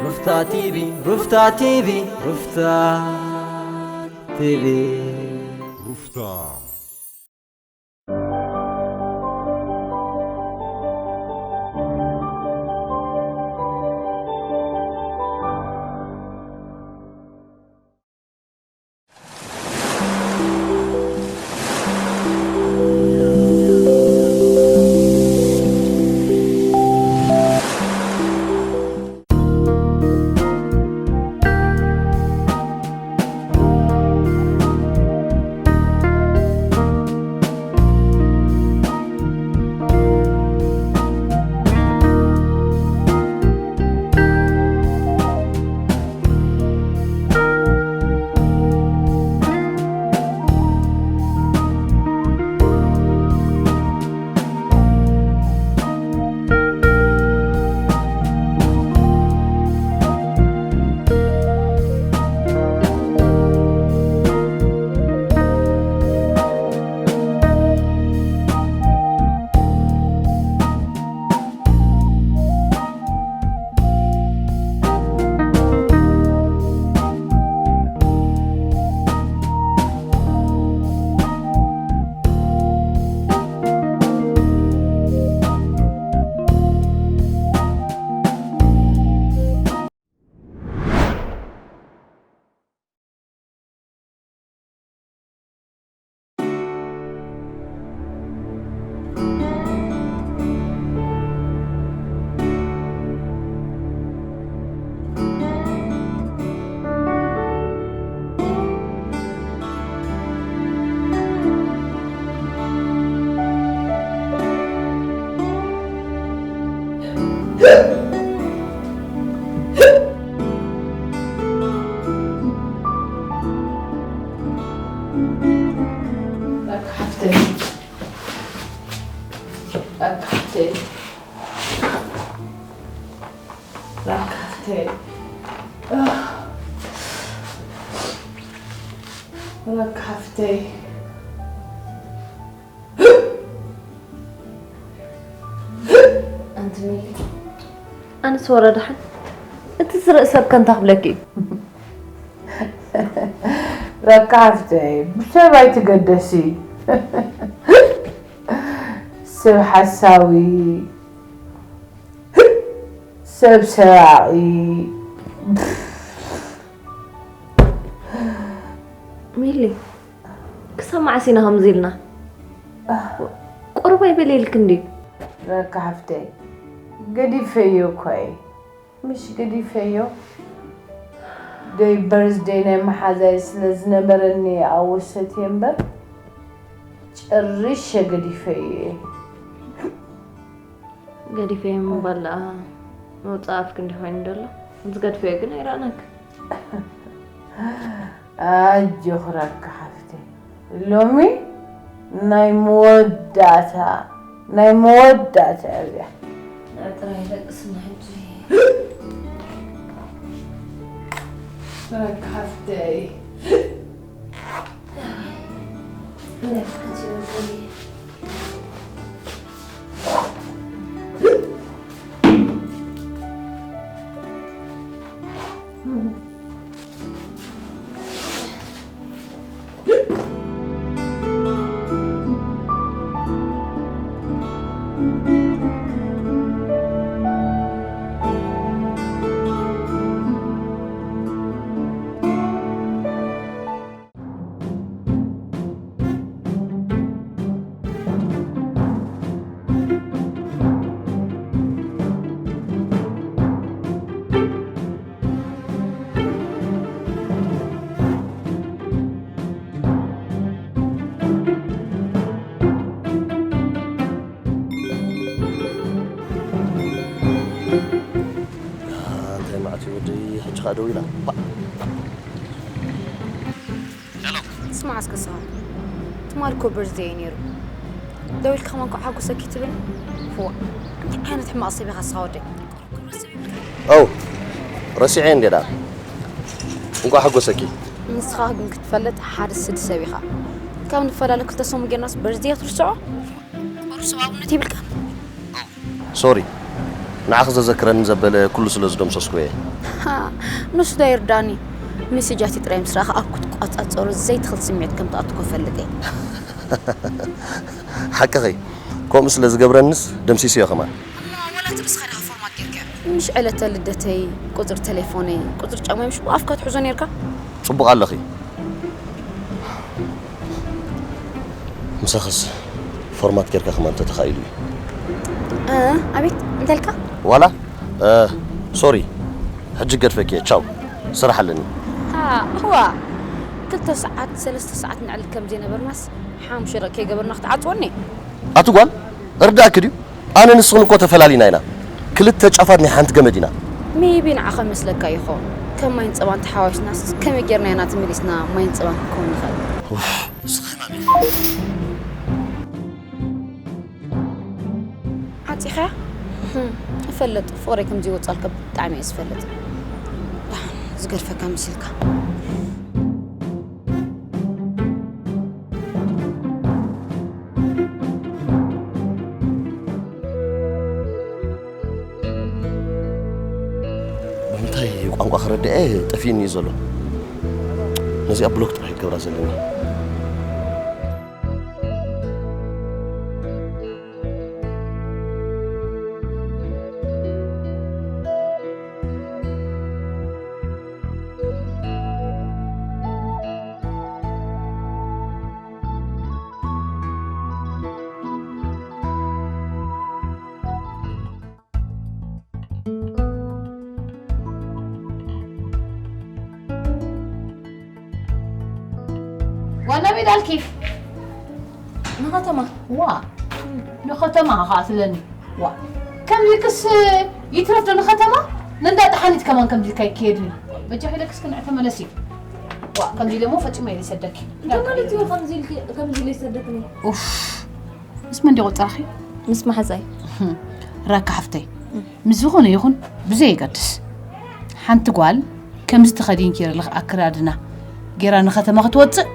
ሩፍታ ቲቪ፣ ሩፍታ ቲቪ፣ ሩፍታ ቲቪ። ሩፍታ። ኣንቲ ሚሊ፣ ኣነስ ወረ ደሓን እቲ ዝርኢ ሰብ ከ እንታይ ክብለኪ እዩ? ረካ ሓፍተይ፣ ብሰብ ኣይትገደሲ። ሰብ ሓሳዊ፣ ሰብ ሰራቒ። ሚሊ፣ ክሳብ መዓስ ኢና ከምዚ ኢልና? ቁሩብ ኣይበል ኢልክ እንድዩ። ረካ ሓፍተይ፣ ገዲፈዮ እኮ እየ። ምሽ ገዲፈዮ። ደይ በርዝደይ ናይ መሓዛይ ስለ ዝነበረኒ ኣወሰት እየ እምበር፣ ጨሪሸ ገዲፈዮ እየ። ገዲፈዮ ምባል ደኣ መውጽእ ኣፍኪ እንዲዩ ኮይኑ ዘሎ። ዝገድፈዮ ግን ኣይረኣናክ። ኣጆኺ ረካ ሓፍተይ፣ ሎሚ ናይ መወዳእታ፣ ናይ መወዳእታ እያ እዚኣ። ጥራይ ደቅስና ሕጂ። ረካ ሓፍተይ። እንታይ መዓት እዩ ወደይ ሕጂ ኸኣ ደው ኢላ? ሄሎ። ስማዕ እስከ ስኻ። ትማል እኮ በርዝደይ እዩ ነይሩ። ደው ኢልካ ከማን እንኳዕ ሓጎሰኪ ትብል? ፍዋ። እንታይ ዓይነት ሕማቕ ሰብ ኢኻ እስኻ ወደይ? ኦ፣ ረሲዐ እንዴ ደኣ። እንኳዕ ሓጎሰኪ። ንስኻ ግን ክትፈልጥ ሓደ ስዲ ሰብ ኢኻ። ካብ ንፈላለ ክልተ ሰሙን ጌርናስ በርዝደይ ክትርስዖ? ቁሩብ ሰብኣውነት የብልካን። ሶሪ። ንዓኺ ዘዘክረኒ ዘበለ ኩሉ ስለ ዝደምሰስኩ እየ። ሃ፣ ንሱ ዶ ይርዳኒ? ሜሴጃቲ ጥራይ ምስ ረኣኻ ኣብ ክትቋጻጸሮ ዘይትኽእል ስምዒት ከም ትኣትዎ ፈልጥ እየ። ሓቅኺ፣ ከምኡ ስለ ዝገብረንስ ደምሲሰዮ ከማን። እሞ ወላ እቲ ንስኻ ዲኻ ፎርማት ጌርካዮ? ምሽ ዕለተ ልደተይ፣ ቁጽሪ ተሌፎነይ፣ ቁጽሪ ጫማይ ምሽ ብኣፍካ ትሕዞ ኔርካ? ጽቡቕ ኣለኺ። ምሳኽስ ፎርማት ጌርካ ከማን እንተተኻኢሉ እዩ። እ፣ ኣቤት፣ እንታይ ኢልካ? ዋላ፣ እ፣ ሶሪ፣ ሕጂ ገድፈኪ እየ፣ ቻው፣ ስራሕ ኣለኒ። ሃ፣ እዋ፣ ክልተ ሰዓት፣ ሰለስተ ሰዓት ንዕልል ከም ዘይነበርናስ፣ ሓሙሽተ ደቂቕ ከይገበርና ክትዓጽወኒ? ኣቲ ጓል፣ እርዳእኪ ድዩ? ኣነ ንስኽን እኮ ተፈላሊና ኢና። ክልተ ጫፋት ናይ ሓንቲ ገመድ ኢና። ሜቢ ንዓኻ መስለካ ይኸውን። ከም ማይን ጸባን ተሓዋዊስናስ ከመይ ጌርና ኢና ተመሊስና ማይን ጸባን ክንከውን ንኽእል? ኡፍ፣ ንስኻ ሕማም ኢኻ። ዓጺኻ? ህም፣ እፈልጥ፣ ፍቕረይ ከም ዘይወጻልካ ብጣዕሚ እየ ዝፈልጥ። ደሓን ዝገድፈካ መሲልካ። ብምንታይ ቋንቋ ክረድኤ ጠፊእኒ እዩ ዘሎ። ነዚኣ ብሎክ ጥራሕ ክገብራ ዘለኒ። ዋና ሜዳ ኣልኪፍ ንኸተማ። ዋ፣ ንኸተማ ኸኣ ትለኒ። ዋ፣ ከምዚክስ ይትረፍ ዶ ንኸተማ? ንእንዳ ጠሓኒት ከማን ከምዚልካ ይከየድኒ። በጃኺ ኢለክስ ክንዕ ተመለሲ። ዋ፣ ከምዚ ኢለ እሞ ፈጺመ እየ ዘይሰደኪ። እንታይ ማለት እዩ ከምዚ ኢልኪ፣ ከምዚ ኢለ ይሰደክኒ? ኡፍ፣ ምስ መን ዲቑ ጥራኺ? ምስ መሓዛይ። ራካ ሓፍተይ፣ ምስ ዝኾነ ይኹን ብዘየገድስ፣ ሓንቲ ጓል ከምዚ ተኸዲንኪ ዘለኺ ኣከዳድና ጌራ ንኸተማ ክትወጽእ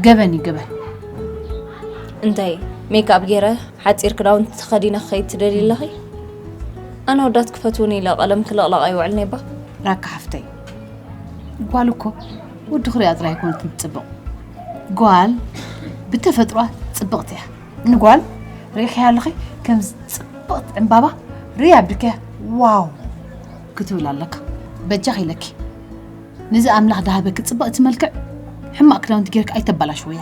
ገበን እዩ ገበን። እንታይ ሜክኣፕ ጌረ ሓጺር ክዳውንቲ ተኸዲነ ክኸይድ ትደልዪ ኣለኺ? ኣነ ኣወዳት ክፈትዉኒ ኢለ ቀለም ክልቕለቕ ኣይውዕልን እየ እባ። ራካ ሓፍተይ፣ ጓል እኮ ወዲ ክሪኣ ጥራይ ኣይኮነትን ትጽብቕ። ጓል ብተፈጥሮኣ ጽብቕቲ እያ። ንጓል ርኢኽያ ኣለኺ? ከምዚ ጽብቕቲ ዕምባባ ርያ ኣቢልካያ ዋው ክትብል ኣለካ። በጃኺ ኢለኪ። ነዚ ኣምላኽ ድሃበኪ ጽብቕቲ መልክዕ ሕማቕ ክዳውንቲ ጌርኪ ኣይተባላሽውያ።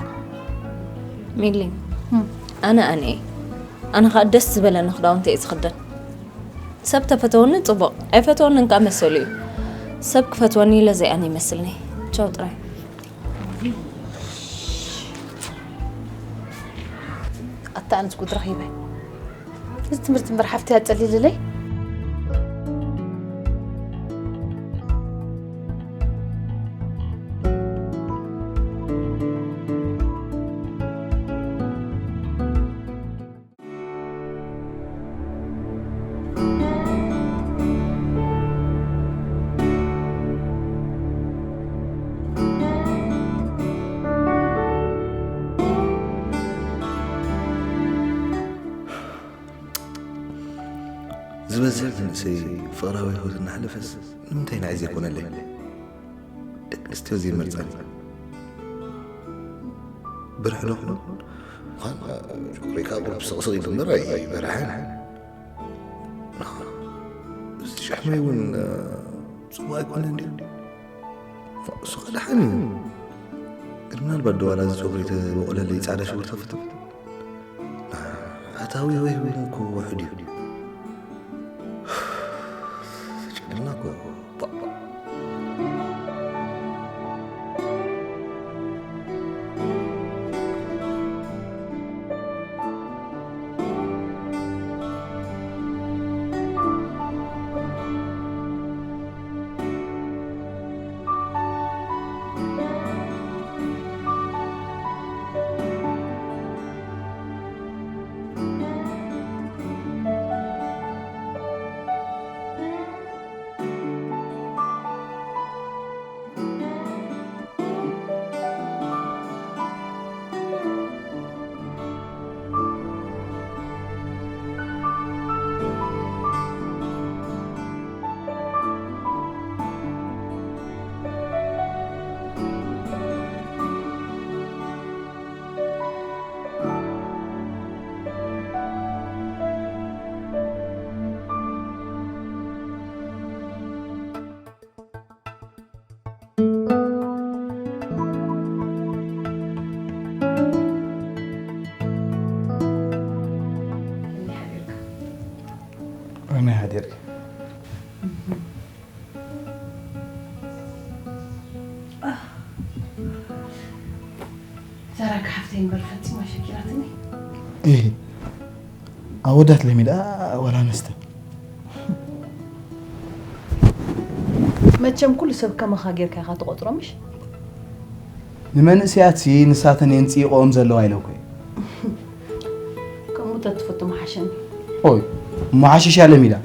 ሚሊ፣ እም። ኣነ ኣነ እየ። ኣነ ኸኣ ደስ ዝበለኒ ክዳውንቲ እየ ዝኽደን። ሰብ ተፈተወኒ ጽቡቕ፣ ኣይፈተወንን ከኣ መሰሉ እዩ። ሰብ ክፈትወኒ ኢለ ዘይኣነ ይመስልኒ። ቻው ጥራይ። ኣታ ኣነስ ጉድ ረኺበ። እዚ ትምህርቲ እምበር ሓፍቲ ኣጸሊልለይ። ዝበዝሕ መንእሰይ ፍቕራዊ ህይወት እናሕለፈስ ንምንታይ ንዓይ ዘይኮነለይ? ደቂ ኣንስትዮ ዘይመርጻን። ብርሕ ዶ ኹን? ምዃን ሽኩረይ ካብ ቁሩብ ስቕስቕ ይብል እምበር ኣይበርሕን። እዚ ሸሕመይ እውን፣ እ፣ ጽቡቕ ኣይኮነን ድዩ? እሱ ኸ ደሓን እዩ። ግን ምናልባት ዶ ዋላ እዚ ጨጉሪ ተበቑለለይ ጻዕዳ ሽጉርቲ ተፍትፍ? ኣታዊ ወይ እውን እኮ ውሑድ እዩ። ጨለማ እኮ። ሓፍተይ እምበር ፈጺማ ሸኪራትኒ። እህ፣ ኣወዳት ለሚዳ ዋላ ኣነስተ። መቸም ኩሉ ሰብ ከማኻ ጌርካ ኢኻ ትቖጽሮ፣ ምሽ? ንመንእሰያትሲ ንሳተን እየን ጽይቆኦም ዘለዋ ኢለ እኮ እየ። ከምኡ ተትፈቱ ምሓሸኒ። ኦይ፣ እሞ ሓሽሽ እያ ለሚዳ።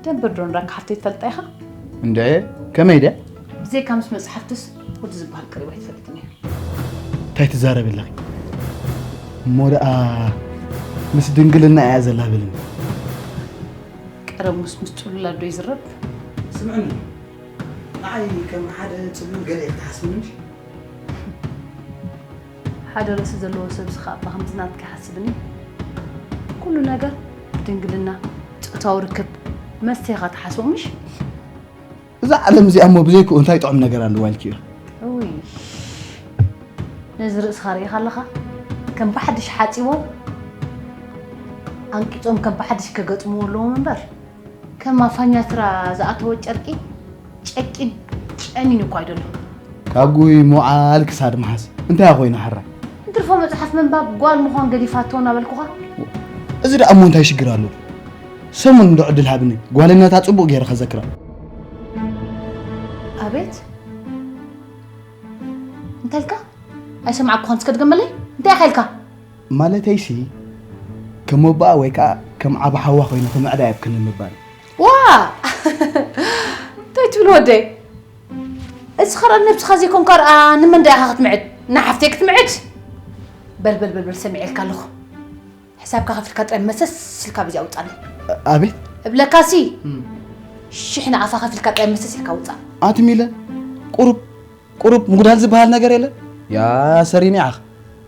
ደንበር ዶ ንራካ ሓፍተይ ትፈልጣ ኢኻ? እንድዒ፣ ከመይ ድያ? ብዘይካ ምስ መጽሓፍትስ ወዲ ዝበሃል ቀሪባ ኣይትፈልጥን እያ። እንታይ ትዛረቢ ኣለኺ? እሞ ደኣ ምስ ድንግልና እያ ዘላ በልኒ። ቀረብ ምስ ምስ ጽሉላት ዶ ይዝረብ? ስምዕኒ፣ ንዓይ ከም ሓደ ጽሉል ገለ እየ ክትሓስብኒ ምሽ? ሓደ ርእሲ ዘለዎ ሰብ ስኻ እባ ከምቲ ናትካ ይሓስብኒ። ኩሉ ነገር ድንግልና፣ ጾታዊ ርክብ፣ መስተ ኢኻ ትሓስቦ ምሽ? እዛ ዓለም እዚኣ እሞ ብዘይክኡ እንታይ ጥዑም ነገር ኣለዋ ኢልኪ ኢኺ? እውይ፣ ነዚ ርእስኻ ርኢኻ ኣለኻ? ከም ብሓድሽ ሓጺቦም፣ ኣንቂጾም ከም ብሓድሽ ከገጥምዎ ኣለዎም እምበር፣ ከም ኣፋኛትራ ዝኣተወ ጨርቂ ጨቂን ጨኒን እኳ ኣይደሎ። ካብ ጉይ ሞዓል ክሳድ መሓዝ እንታይ ኮይኑ ሕራይ? እንትርፎ መጽሓፍ ምንባብ ጓል ምዃን ገዲፋቶ እናበልኩኻ። እዚ ደኣ እሞ እንታይ ሽግር ኣለዎ? ሰሙን እንዶ ዕድል ሃብኒ፣ ጓልነታ ጽቡቕ ገይረ ከዘክራ። ኣቤት፣ እንተልካ? ኣይሰማዕኩኻን፣ እስከ ድገመለይ። እንታይ ኢኻ ኢልካ? ማለተይሲ፣ ከም ኣቦኣ ወይ ከኣ ከም ዓቢ ሓዋ ኮይኑ ክምዕዳ የብክኒ ምባል። ዋ! እንታይ ትብል ወደይ? እስኻ ኸኣ ነብስኻ ዘይኮንካ ደኣ ንመን ደኣ ኢኻ ክትምዕድ? ንሓፍተይ ክትምዕድ? በል፣ በል፣ በል፣ በል፣ ሰሚዐልካ ኣለኹ። ሕሳብካ ከፊልካ ጥራይ መሰስ ኢልካ በዚኣ ውጻለይ። ኣቤት? እብለካሲ፣ እም። ሽሕ ንኣኻ ከፊልካ ጥራይ መሰስ ኢልካ ውጻእ። ኣቲ ሚለ፣ ቁሩብ፣ ቁሩብ ምጉዳል ዝበሃል ነገር የለን? ያ ሰሪኒ ዓኽ።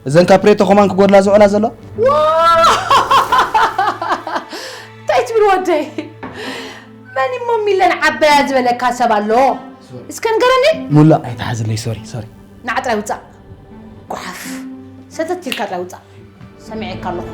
እዘን ካፕሬቶ ከማን ክጎድላ ዝውዕላ ዘለዋ? ዋ! እንታይ ትብል ወደይ? መን እሞ ሚለን ዓበያ ዝበለካ ሰብ ኣሎ? ሶሪ። እስከ ንገረኒ። ሙላ ኣይትሓዝለይ፣ ሶሪ፣ ሶሪ። ንዓ ጥራይ ውጻእ። ጓሓፍ። ሰተት ኢልካ ጥራይ ውጻእ። ሰሚዐካ ኣለኹ።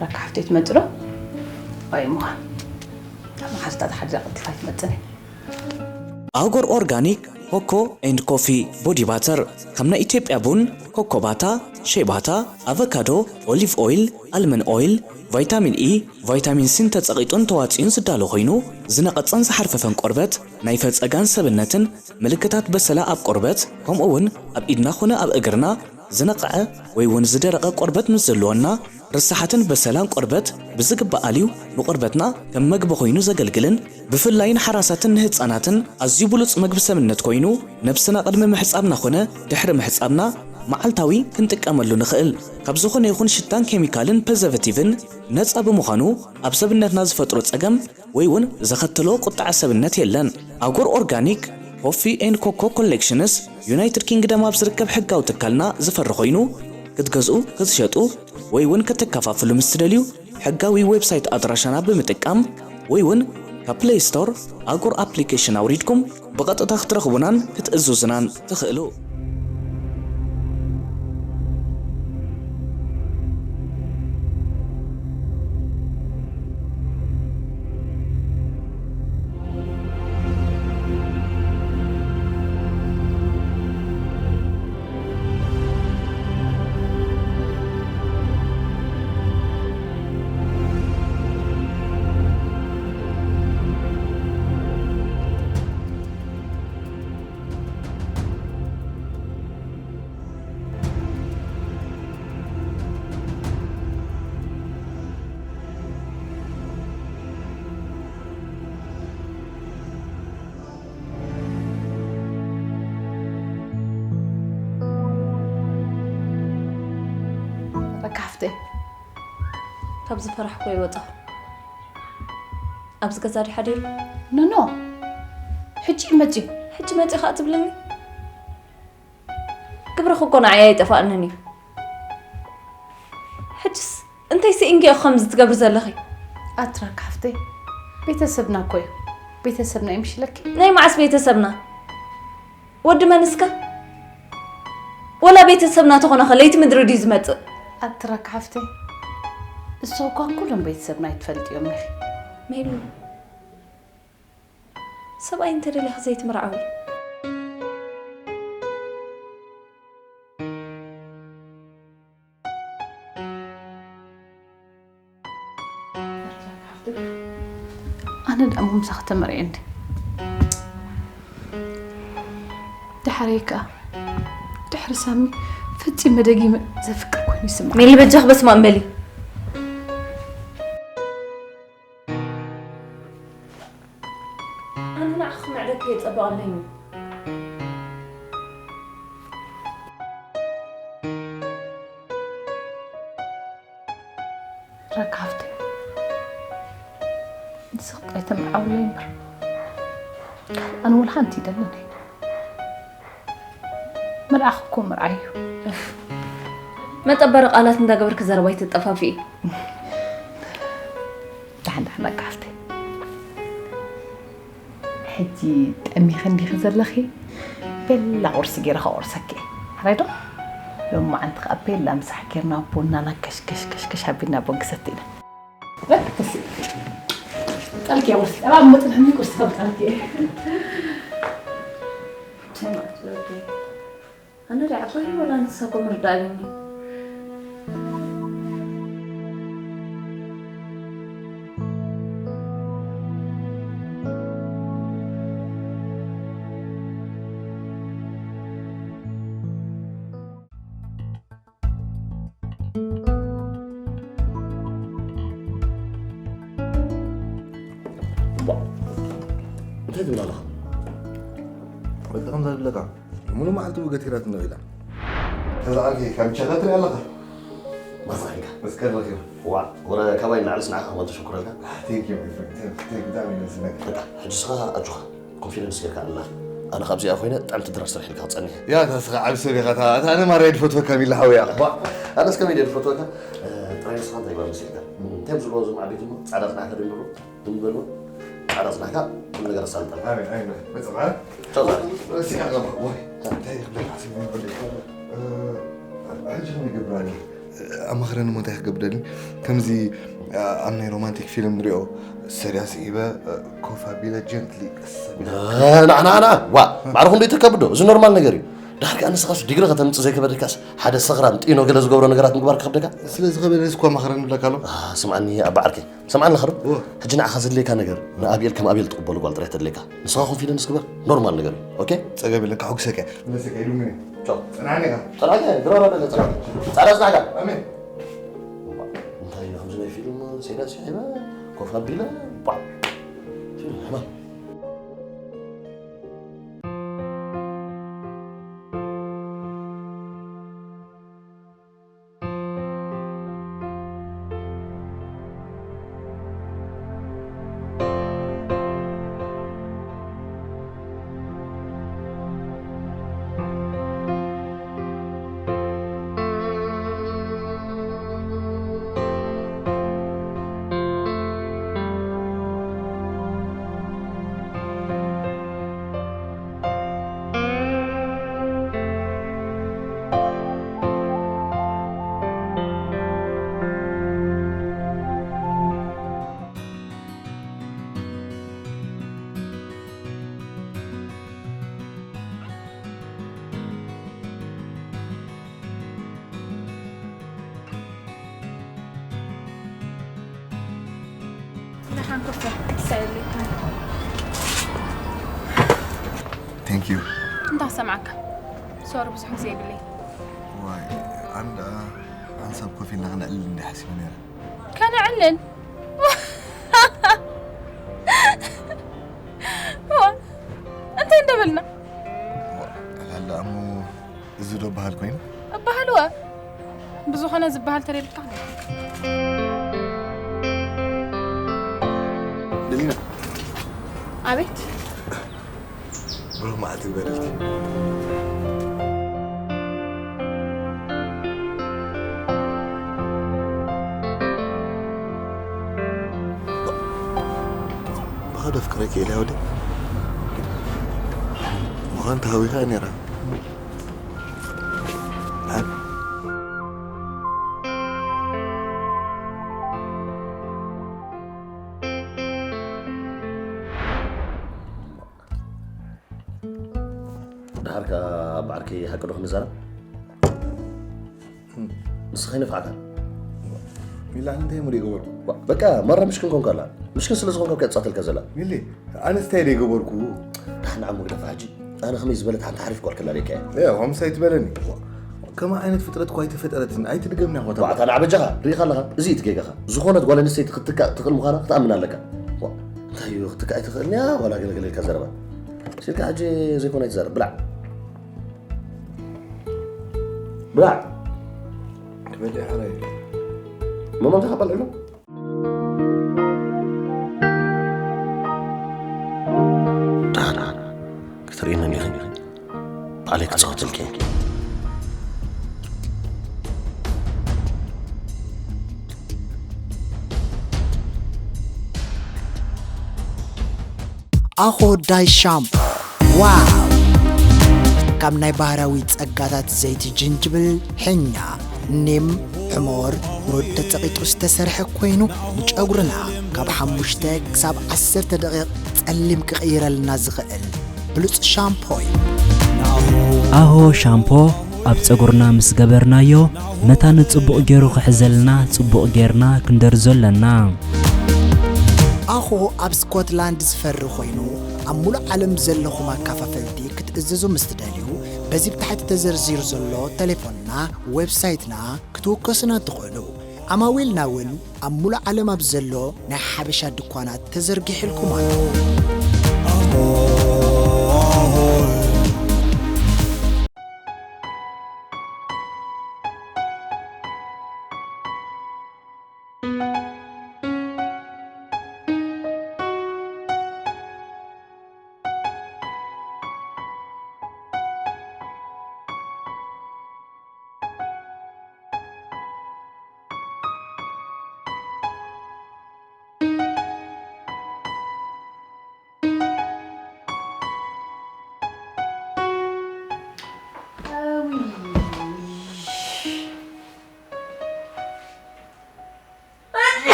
ራካ ሓፍተይ ትመጽእ ዶ? ኣይ እሞ። ካብ መሓዝታት ሓዲራ ቀልጢፋ ኣይትመጽእን እያ። ኣጎር ኦርጋኒክ ኮኮ ኤንድ ኮፊ ቦዲ ባተር፣ ከም ናይ ኢትዮጵያ ቡን፣ ኮኮ ባታ፣ ሼባታ፣ ኣቨካዶ፣ ኦሊቭ ኦይል፣ ኣልመን ኦይል፣ ቫይታሚን ኢ፣ ቫይታሚን ሲን ተጸቒጡን ተዋጺኡን ዝዳሎ ኮይኑ፣ ዝነቐጸን ዝሓርፈፈን ቆርበት፣ ናይ ፈጸጋን ሰብነትን ምልክታት በሰላ ኣብ ቆርበት፣ ከምኡ እውን ኣብ ኢድና ኾነ ኣብ እግርና ዝነቐዐ ወይ እውን ዝደረቐ ቆርበት ምስ ዘለወና፣ ርሳሓትን በሰላን ቆርበት ብዝግባእ ኣልዩ ንቆርበትና ከም መግቢ ኮይኑ ዘገልግልን ብፍላይ ንሓራሳትን ንህጻናትን ኣዝዩ ብሉጽ መግቢ ሰብነት ኮይኑ፣ ነብስና ቅድሚ ምሕጻብና ኾነ ድሕሪ ምሕጻብና መዓልታዊ ክንጥቀመሉ ንኽእል ካብ ዝኾነ ይኹን ሽታን ኬሚካልን ፕሪዘርቨቲቭን ነጻ ብምዃኑ ኣብ ሰብነትና ዝፈጥሮ ጸገም ወይ እውን ዘኸተሎ ቁጥዐ ሰብነት የለን። ኣጎር ኦርጋኒክ ኮፊ ኤንድ ኮኮ ኮሌክሽንስ ዩናይትድ ኪንግደም ኣብ ዝርከብ ሕጋዊ ትካልና ዝፈሪ ኮይኑ ክትገዝኡ፣ ክትሸጡ ወይ እውን ከተከፋፍሉ ምስ ትደልዩ ሕጋዊ ዌብሳይት ኣድራሻና ብምጥቃም ወይ እውን ካብ ፕሌይ ስቶር ኣጎር ኣፕሊኬሽን ኣውሪድኩም ብቐጥታ ክትረኽቡናን ክትእዝዙናን ትኽእሉ። ካብ ዝፈራሕኩ ኣይወጻኹ። ኣብዚ ገዛ ድዩ ሓዲሩ? ኖ፣ ኖ። ሕጂ መጺኡ። ሕጂ መጺኡ ከኣ ትብለኒ? ግብርኺ እኮ ንዓይ ኣይጠፋኣንን እዩ። ሕጅስ እንታይ ስኢንኪ ኢኺ ከምዚ ትገብሪ ዘለኺ? ኣትራክ ሓፍተይ፣ ቤተሰብና እኮ እዩ። ቤተሰብና ይምሽለኪ? ናይ መዓስ ቤተሰብና? ወዲ መን እስከ? ወላ ቤተሰብና ተኾነ ኸ ለይቲ ምድሪ ድዩ ዝመጽእ? ኣትራክ ሓፍተይ፣ እሱ እኳ ኩሎም ቤተሰብና ኣይትፈልጥዮም ኢኺ። ሜሉ፣ ሰብኣይ እንተደሊኺ ዘይትምርዓዊ። ኣነ ደኣ እሞ ምሳኺ ተመርዕየ እንዲ። ደሓረይ ከኣ፣ ድሕሪ ሳሚ ፈጺመ ደጊመ ዘፍቅር ኮይኑ ይስምዓኒ። ሜሊ፣ በጃኺ በስመ ኣብ በሊ። ኣነ ንዓኺ ክምዕደኪ እየ ጸበቐለይ። ረካ ሃፍተይ፣ ንስኺ ጥራይ ተምርዓውለይ እምበር፣ ኣነ ወላ ሓንቲ ይደልን እየ። ምርዓኽ እኮ ምርዓይ እዩ። መጠበሪ ቃላት እንዳገበርኪ ዘረባ ኣይትጠፋፍኢ። ደሓን ደሓን ረካ ሃፍተይ። ሕጂ ጠሚኺ እንዲኺ ዘለኺ፣ ቤላ ቁርሲ ገይረ ከቑርሰኪ እየ። ሕራይ ዶ? ሎማዓንቲ ኸኣ ቤላ ምሳሕ ጌርና ቡናና ከሽ ከሽ ከሽ ከሽ ኣቢልና ቡን ክሰቲ ኢና። በል፣ ክሲ። ጠልቂ እየ ቁርሲ። ጠባ እሞ ጽንሕኒ ቁርሲ ከም ጠልቂ እየ። ኣነ ዶ ዓባይ ወላ ንሳ እኮ ምርዳእ ኣለኒ። እንታይ ትብል ኣለኻ? ወዲ ከምዛ ዝብለካ፣ ሙሉ መዓልቲ ገቲራትኒ ውዒላ። ከዛ ዓርኪ ካብ ምሸት ትርኢ ኣለኻ። ማሳኺንካ። መስቀል ረኺቡ። ዋእ፣ ወረ ካባይ ንላዕሊ ንዓኻ እሞ ተሸኩረልካ። Thank you, my friend. Thank you, ብጣዕሚ እዩ ደስ ዝብለካ። በቃ፣ ሕጂ ንስኻ ኣጆኻ፣ ኮንፊደንስ ጌርካ ኣላ። ኣነ ካብዚኣ ኮይነ ጥዕምቲ ድራር ሰሪሐልካ ክጸንሕ እየ። ያ፣ እታ ንስኻ ዓቢ ሰብ ኢኻ፣ እታ፣ እታ ኣነ ማራ እየ ዝፈትወካ ሚላ ሓወይ ኢኻ። ዋእ፣ ኣነስ ከመይ ድየ ዝፈትወካ? እ፣ ጥራይ ንስኻ እንታይ ግበር መሲልካ? እንታይ እዮም ዝብልዎ እዞም ዓበይቲ እሞ፣ ጻዕዳ ጽናሕ ተደምሩ። ዝም በሉ። ጻዕዳ ጽናሕካ ኩሉ ነገር ኣሳልጠና። ኣሜን፣ ኣሜን። መጽእ በዓል። ቻው፣ ዛሬ። ረሲዕካ ገባ። ወይ፣ እንታይ ክብለካ ሓሲበ ነበር? እ፣ ሕጂ ከመይ ይገብር ኣሎ? ኣማኽረኒ እሞ እንታይ ክገብር ደሊ? ከምዚ፣ እ፣ ኣብ ናይ ሮማንቲክ ፊልም ንሪኦ፣ ሰሪያ ስዒበ፣ እ፣ ኮፍ ኣቢለ ጀንትሊ ቀስ ኣቢለ። እ፣ ና፣ ና፣ ና። ዋ፣ ማዕረ ክንደይ ተከብዶ? እዚ ኖርማል ነገር እዩ። ዳርጋ ንስኻስ ዲግሪ ከተምጽእ ዘይከበደካስ ሓደ ሰኽራም ጢኖ ገለ ዝገብሮ ነገራት ምግባር ክኸብደካ? ስለዚ ከበደስ እኮ ኣማኽረኒ ብለካ ኣሎ። አ፣ ስምዓኒ ኣባ ዓርከይ። ሰምዓኒ ኸዶ? እወ። ሕጂ ንዓኻ ዘድልየካ ነገር፣ ንኣቢኤል ከም ኣቢኤል ትቕበሉ ጓል ጥራይ ተድልየካ። ንስኻ ኮንፊደንስ ግበር፣ ኖርማል ነገር እዩ። ኦኬ? ጸገም የለን፣ ከሐጉሰካ እየ። ክምለሰካ ኢሉ ምን? ቻው። ጽንዓኒ ኢኻ። ጽንዓኒ፣ ግራ በለ፣ ጽንዓኒ። ጻዕዳ ጽናሕካ። ኣሜን። እንታይ እዩ፣ ከምዚ ናይ ፊልም ሴዳ ሲሒበ፣ ኮፍ ኣቢለ፣ ባ። ፊልም፣ ሕማም። ደሓን ኮፍ በል፣ ክትሳየለይ። Thank you። እንታይ ክሰምዓካ? ሶሪ፣ ብዙሕ ግዜ የብለይ። ዋይ፣ ኣንዳ ሓንሳብ ኮፍ ኢልና ክነዕልል እንዲ ሓሲበ ነይረ። ከነዕልል? ዋ፣ እንታይ እንደበልና? ዋ፣ ኣላ እሞ እዚ ዶ በሃል ኮይኑ? እበሃል ወ። ብዝኾነ ዝበሃል ተረድካ። ኣቤት። ብሩኽ መዓልቲ ይግበረልኪ። ብኸዶ ፍቅረኪ ኢለ ወዲ ምዃን ተሃዊኻ ነይራ። ደሓር ከኣ ብዓርከይ ሓቂ ዶ ክንዛረብ? ንስኻ ይነፍዓካ። ሚላ እንታይ እሞ ይገበርኩ? በቃ ማራ ምሽክን ኮንካ ኣላ። ምሽክን ስለ ዝኾንካ እኮ እያ ትጻተልካ ዘላ። ሚሊ ኣነስ እንታይ ደይገበርኩ? ዳሕና ዓሞ ግደፋ ሕጂ። ኣነ ከመይ ዝበለት ሓንቲ ሓሪፍ ጓል ከላ ለካ እያ። ያ ከምሳ ይትበለኒ። ከማ ዓይነት ፍጥረት እኳ ኣይተፈጠረትን ኣይትድገምና ኮታ። ባዕታ ንዓ በጃኻ ርኢኻ ኣለኻ። እዚ እዩ እቲ ጌጋኻ። ዝኾነት ጓል ኣንስተይቲ ክትትካእ ትኽእል ምዃና ክትኣምን ኣለካ። ዋ፣ እንታይ እዩ ክትትካእ ኣይትኽእልን እያ ዋላ ገለገለ ኢልካ ዘረባ። ሲልካ ሕጂ ዘይኮነ ኣይትዛረብ። ብላዕ። ብላዕ። ትበልዕ ሕራይ። መማንካ ከበልዕሎ። ዳና ክትርእኒ እንዲኺ ባዕለይ ክጻወተልኪ። ኣኾ ዳይ ሻምፖ ዋው! ካብ ናይ ባህራዊ ጸጋታት ዘይቲ ጅንጅብል፣ ሕኛ፣ ኒም፣ ሕሞር፣ ሩድ ተጸቒጡ ዝተሰርሐ ኮይኑ ንጨጉርና ካብ ሓሙሽተ ክሳብ ዓሰርተ ደቂቕ ጸሊም ክቕይረልና ዝኽእል ብሉጽ ሻምፖ እዩ። ኣሆ ሻምፖ ኣብ ጸጉርና ምስ ገበርናዮ መታን ጽቡቕ ገይሩ ክሕዘልና ጽቡቕ ጌርና ክንደርዞ ኣለና። ኣኾ ኣብ ስኮትላንድ ዝፈሪ ኮይኑ ኣብ ሙሉእ ዓለም ዘለኹም ኣካፋፈልቲ ክትእዘዙ ምስ ትደልዩ በዚ ብታሕቲ ተዘርዚሩ ዘሎ ተሌፎንና ዌብሳይትና ክትውከሱና ትኽእሉ። ኣማዊልና እውን ኣብ ሙሉእ ዓለም ኣብ ዘሎ ናይ ሓበሻ ድኳናት ተዘርጊሕልኩም ኣሎ።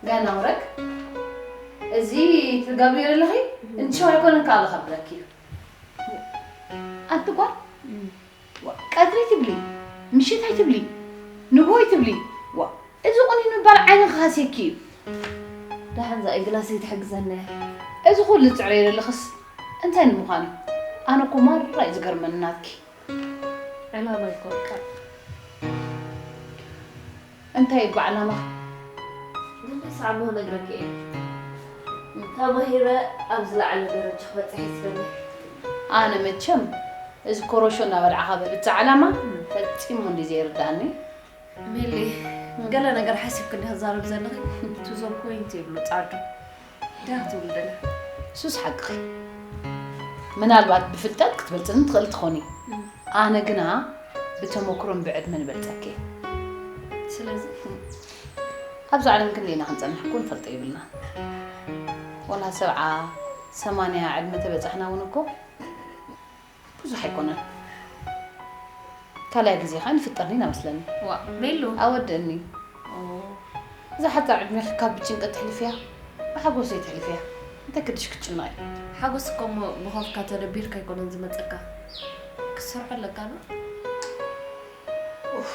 ገና ውረግ እዚ ትገብርዮ ዘለኺ እንቺ ኣይኮነን ከኣ ዝኸብረኪ እዩ። ኣንቲ ጓል ቀትሪ ትብሊ ምሽት ኣይትብሊ ንግሆ ኣይትብሊ ዋ እዚ ቁኒን ምባል ዓይንኺ ሃስየኪ እዩ። ደሓን እዛ ኢግላስ ኣይትሕግዘና እያ። እዚ ኩሉ ትጽዕረዮ ዘለኽስ እንታይ ንምዃን እዩ? ኣነ እኮ ማራ እዩ ዝገርመኒ ናትኪ። ዕላማ ይኮንካ። እንታይ እዩ ዓላማ? ንመስ ዓሞ ነግረኪ እየ። ተማሂረ ኣብ ዝለዓለ ደረጃ ክበፅሕ ይስበኒ። ኣነ መቸም እዚ ኮሮሾ እናበላዕኻ በብቲ ዓላማ ፈፂሙ እንዲ ዘይርዳእኒ። ሜሊ፣ ገለ ነገር ሓሲብክ እንዲኻ ትዛረብ ዘለኺ? To the point ይብሉ ጻዕዱ። እንታይ ክትብሉ ደለ? ሱስ ሓቅኺ። ምናልባት ብፍልጠት ክትበልጽኒ ትኽእል ትኾኒ። ኣነ ግና ብተመክሮን ብዕድመን እበልጸኪ። ስለዚ ኣብዚ ዓለም ክንደይ ኢና ክንጸንሕ እኮ ንፈልጦ የብልና። ወላ ሰብዓ ሰማንያ ዕድመ ተበጻሕና እውን እኮ ብዙሕ ኣይኮነን። ካልኣይ ግዜ ኸዓ ንፍጠር ኢና መስለኒ። ዋ ሜሉ። ኣወድእኒ። እዛ ሓጻር ዕድሜኺ ካብ ብጭንቀት ተሕልፍያ ብሓጎስ ዘይተሕልፍያ እንታይ ክድሽ ክትጭነቒ? ሓጎስ እኮ እሞ ብኾፍካ ተደቢርካ ኣይኮነን ዝመጸካ። ክትሰርሖ ኣለካ ዶ? ኡፍ።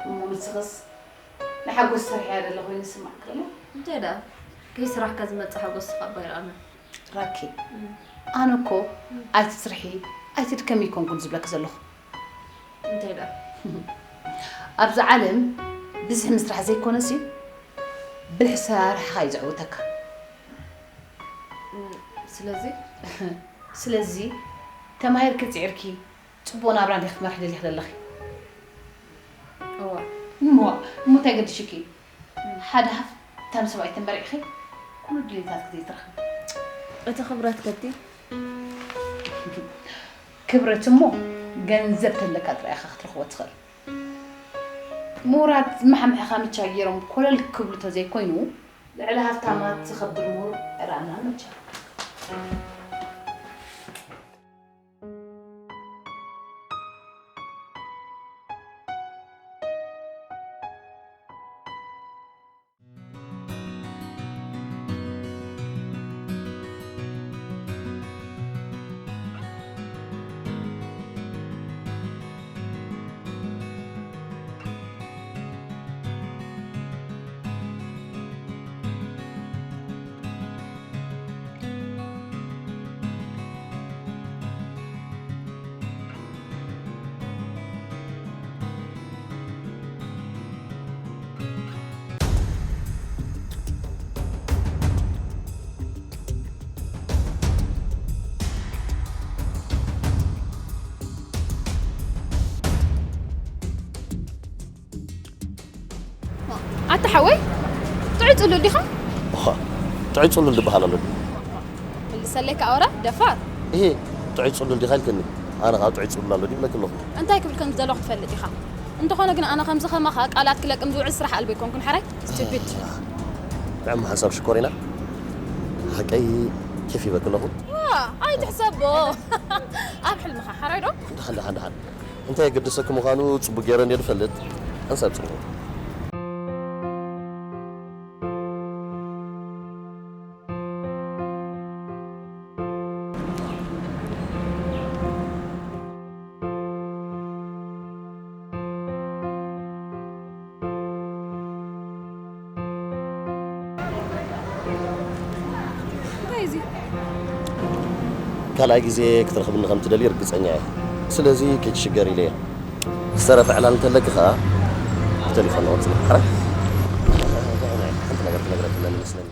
እሞ ንስኽስ ንሓጎስ ሰርሕያ ደለ ኮይኑ ይስማዕኪ ኣሎ? እንታይ ደኣ? ከይስራሕካ ዝመጽእ ሓጎስ ስኻ እባ ይርኣና። ራኪ፣ ኣነ እኮ ኣይትስርሒ ኣይትድከሚ ኣይኮንኩን ዝብለኪ ዘለኹ። እንታይ ደኣ? ኣብዚ ዓለም ብዝሒ ምስራሕ ዘይኮነሲ ብልሒ ሰራርሕኻ እዩ ዘዕውተካ። ስለዚ ስለዚ ተማሂርኪ ፅዒርኪ ፅቡቕ ናብራ እንዲኺ ክትመርሒ ደሊኺ ዘለኺ። እዋ እሞ እሞ እንታይ ገድሽኪ? ሓደ ሃፍታም ከም ሰብኣይ ተመሪዕኺ ኩሉ ድሌታት ክትረኽቢ። እቲ ክብረት ከቲ? ክብረት እሞ ገንዘብ ተለካ ጥራይ ኢኻ ክትረኽቦ ትኽእል። ምሁራት ዝመሓምሕኻ ምቻ ገይሮም ኮለል ክብሉ ተዘይኮይኑ፣ ልዕሊ ሃፍታማት ዝኸብር ምሁር ኣይረኣናን መቸም። ኣታ ሓወይ፣ ጥዑይ ጽሉል ዲኻ? እኻ፣ ጥዑይ ጽሉል ዝበሃል ኣሎ ድዩ? መልሰለይ ከኣ ወረ ደፋር። እሄ፣ ጥዑይ ጽሉል ዲኻ ኢልክኒ። ኣነ ከኣ ጥዑይ ጽሉል ኣሎ ድዩ ብለኪ ኣለኹ። እንታይ ክብል ከም ዝደለኹ ትፈልጥ ኢኻ። እንተኾነ ግን ኣነ ከምዚ ከማኻ ቃላት ክለቅም ዝውዕል ስራሕ ኣልቦ ኣይኮንኩን ሓራይ። ስቱፒድ። ጥዕም ሓሳብ ሽኮሪና። ሓቀይ ኬፍ ይበኪ ኣለኹ። ዋ፣ ኣይትሕሰቦ። ኣብ ሕልምኻ ሓራይ ዶ? ደሓን፣ ደሓን፣ ደሓን። እንታይ የገድሰኪ ምዃኑ ጽቡቕ ገይረ እንድየ ዝፈልጥ። ሓንሳብ ጽንሑ። እንታይ እዚ? ካልኣይ ግዜ ክትረኽብኒ ከም ትደሊ ርግጸኛ እየ። ስለዚ ከይትሽገር ኢለ እየ። ዝተረፈ ዕላል እንተለኪ ኸኣ ብቴሌፎን ንቕጽል። ሓራይ? ሓንቲ ነገር ትነግረኪ ኣለኒ መስለኒ።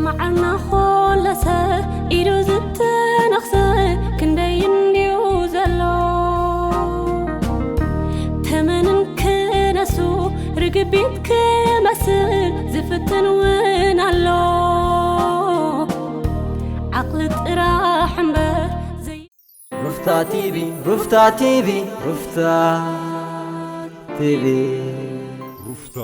መዓርና ኾለሰ ኢሉ ዝተነኽሰ ክንደይ እንድዩ ዘሎ። ተመንን ክነሱ ርግቢት ክመስል ዝፍትን እውን ኣሎ። ዓቕሊ ጥራሕ እምበር ዘይ- ሩፍታ ቲቪ፣ ሩፍታ ቲቪ፣ ሩፍታ ቲቪ። ሩፍታ